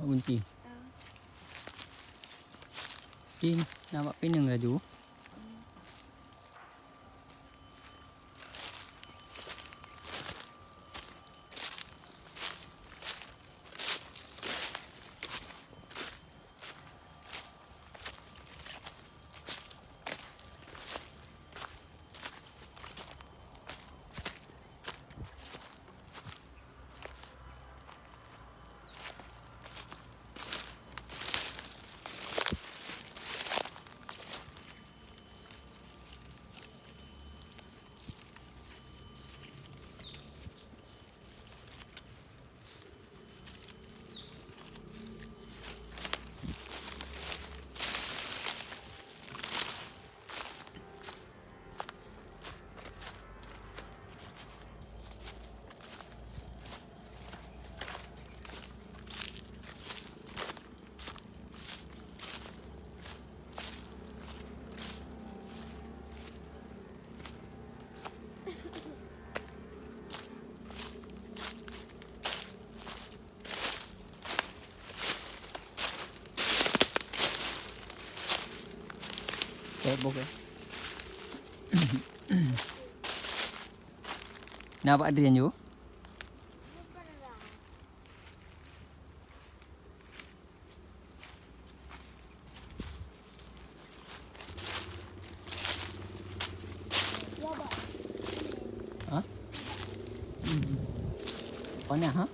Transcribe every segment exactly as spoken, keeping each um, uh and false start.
Gunci. Tin, nampak pineung laju. Cebok ya. Nampak ada yang jauh? Ha? Panas, ha?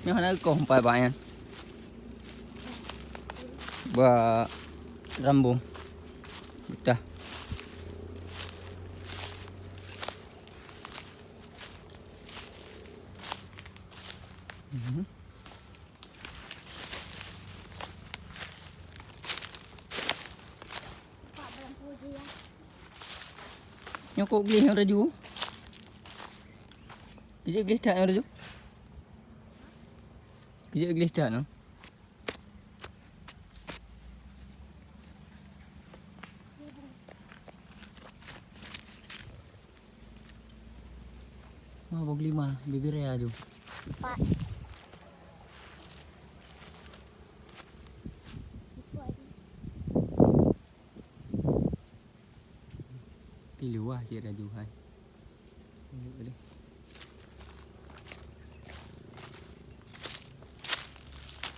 Nyoe hana koh umpai bak nyan. Bak rambung. Betah. Mhm. Nyoe kok gleh nyang laju. Kejap gleh that nyang laju. Kejap gleh that nyoe. Wah, boh lima, bibir ya tu. Empat. Di luar cek laju hai.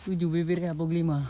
Tujuh bibir ya, boh lima.